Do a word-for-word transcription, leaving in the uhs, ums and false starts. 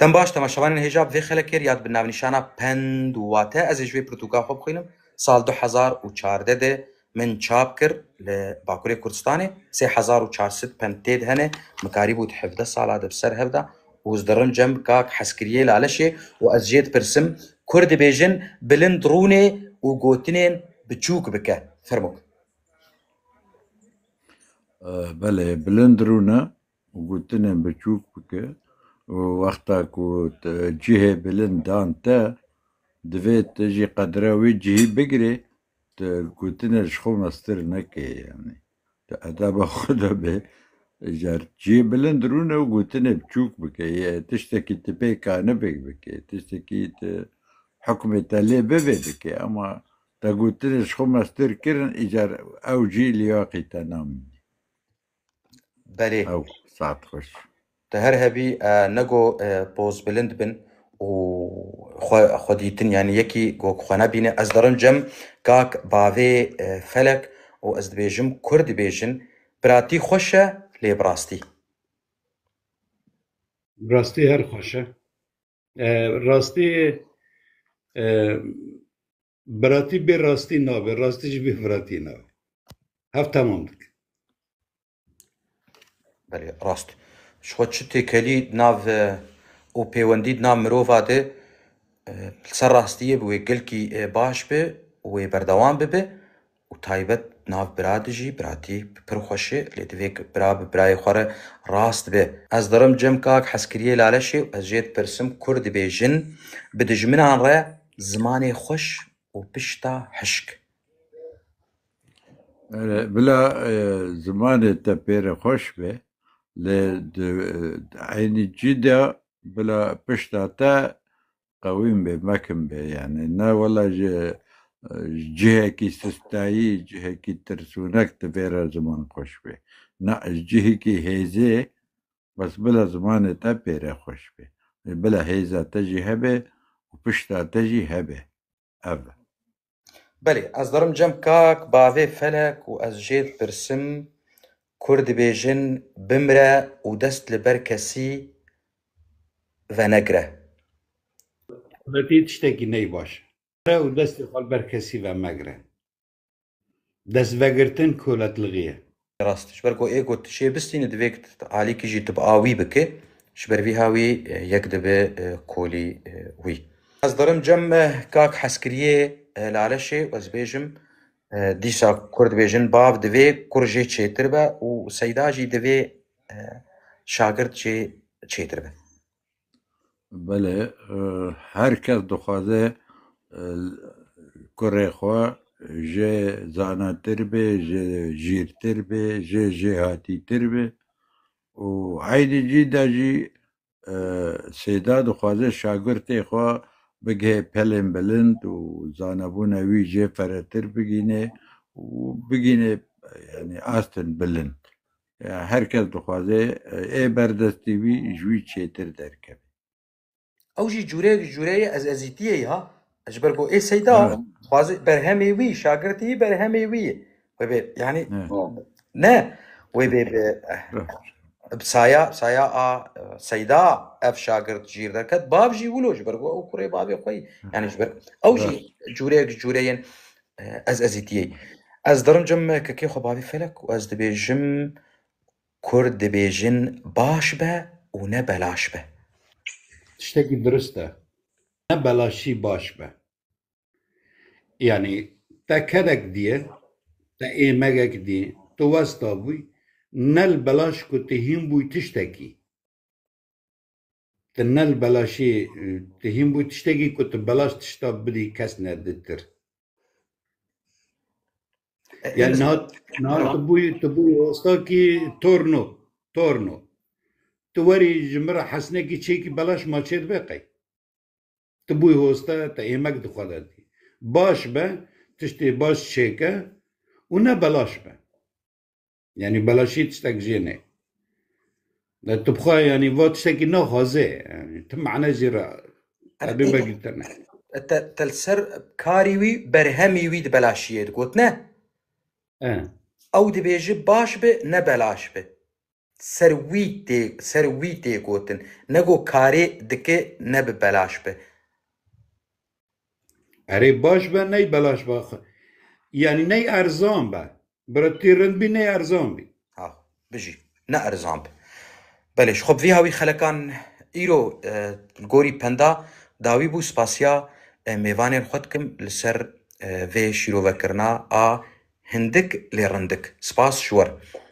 Dem baş, temaşevanên hêja bi vê xelekê ya di bin navnîşana pend û wate, ez ê ji wê pirtûka xwe bixwînim. Sal du hezar û çardeh de min çap kir li Bakurê Kurdistanê, sê hezar û çar sed pend tê de hene, min karîbû di hevdeh sala de bi ser hev da û ez dirim cem kak Heskiriyê Laleşê û ez jê dipirsim, Kurd dibêjin bilind rûnê û gotinên biçûk bike. Fermok. Eh, belê, bilind rûne û gotinên biçûk bike û wexta ku te cihê bilind dan te, divê te jî qedra wî cihî bigirê, tu gotinê ji xwe mestir neke, yanî tu edeba xwe de be. Car cihê bilind rûne û gotinê biçûk bike, yê tiştekî tu pê kanibê bike, tiştekî tu hukmê te lê bibe bike, ama te gotinê ji xwe mestir kirin, îcar ew cî liyaqî te namîne. Belê. Ew saet xweş. Te her hebî, e, nego, e, poz bilind bin û xwe, xwe dîtin, yanî yekî gok xwe nebîne. Ez derim cem kak bavê, e, Felek û ez dibêjim, Kurd dibêjin, biratî xweş e, lê bi rastî. Rastî her xweş e. E, rastî, e, biratî bê rastî nabe, rastî jî bê biratî nabe. Hev temam dike. Belê, rast. Ji xwe çi têkelî nav, e, û pêwendî di nav mirova de, e, li ser rastiyê bi wê gelkî, e, baş be û wê berdewam bibe û taybet nav bira de jî biratî bi pir xweş e, lê divê bira bi birayê xwe re rast be. Ez dirim cem kak Heskiriyê Laleşê û ez jê dipirsim, Kurd dibêjin, bi dijminan re zimanê xweş û pişta hişk. Erê, bila, e, zimanê te pê re xweş be, lê di, e, eynî cî de bila pişta te qewîn be, mekin be, yanî ne wela ji, e, ji cihekî sistayî, cihekî tirsûnek divê re ziman xweş be. Ne, ji cihekî hêzê, bes bila zimanê te pê re xweş be. Bila hêza te jî hebe û pişta te jî hebe. Ev e. Belê, ez derim cem kak bavê Felek û ez jê dipirsim, Kurd dibêjin, bimre û dest li ber kesî venegre. Kuletî tiştekî ney baş. Bimre û destê xwe li ber kesî vemegre. Dest vegirtin kuletlixî ye. Rast. Ji ber ku ê ku tu şê bistîne divê alîkî jî tu bi awî bike. Ji ber vî hawî, e, yek dibe, e, kolî, e, wî. Ez derim cem, e, kak Heskiriyê, e, Laleşê û ez bêjim, e, dîsa Kurd bêjin bav divê kur jê çêtir be û seyda jî divê, e, şagirt jê çêtir be. Belê, e, her kes dixwaze, e, kurê xwe jê zanatir be, jê jîrtir be, jê jêhatîtir be û eynî cî de jî, e, seyda dixwaze şagirtê xwe bigihê pelên bilind û zanebûna wî jê feretir bigîne û bigîne, yanî, astin bilind. Ya, her kes dixwaze, e, ê berdestî wî ji wî çêtir derkeve. Ew jî cûreyek ji cûreyê ez ezîtiyê ye ha. Ji ber ku ê seyda, evet, dixwaze berhemê wî, şagirtî berhemê wî ye. Wê bê, yanî, evet, ne, wê bê bi, bi saya, saya a, e, seyda ev şagirt jîr derket. Bav jî wilo ji ber ku ew kurê bavê xwe ye. Yanî ji ber ew jî, evet, cûreyek ji cûreyên, e, ez ezîtiyê ye. Ez dirim cem kekê xwe bavê Felek û ez dibêjim, Kurd dibêjin baş be û ne belaş be. Tiştekî dirust e. Ne belaşî baş be. Yanî te kedek diye, te êmegek diye, tu westa bûy, ne li belaş ku tu hîn bûy tiştekî. Tu ne li belaşî, tu hîn bûy tiştekî ku tu belaş tişta bidî kes neditir. E, yanî e, niha, niha tu bûyî, tu bûyî hostakî torno, torno. Tu werî ji min re hesnekî çêkî belaş ma çêdibe qey. Tu bûyî hosta, te êmek di xwe de dî. Baş be, tiştê baş çêke û ne belaş be. Yanî belaşî tiştek jê ne. De tu bi xwe, yanî va tiştekî naxwaze, yanî tu mane jê re, yanî, ebê, e, vegirtine. Te, te li ser karî wî, berhemî wî di belaşiyê digot, ne? E. Ew dibêje baş be, ne belaş be. ser wî tê, ser wî tê gotin. Ne go karê dike ne bi belaş be. Erê baş be, ney belaş be. Yani ney erzan be. Bira tê rind bî, ney erzan bî. Ha, bijî. Ne erzan be. Belê, ji xwe bi vî hawî xelekan îro, e, li gorî penda dawî bû, spasiya, e, mêvanên xwe dikim li ser, e, vê şîrovekirina a hindik lê rindik. Spas ji we re.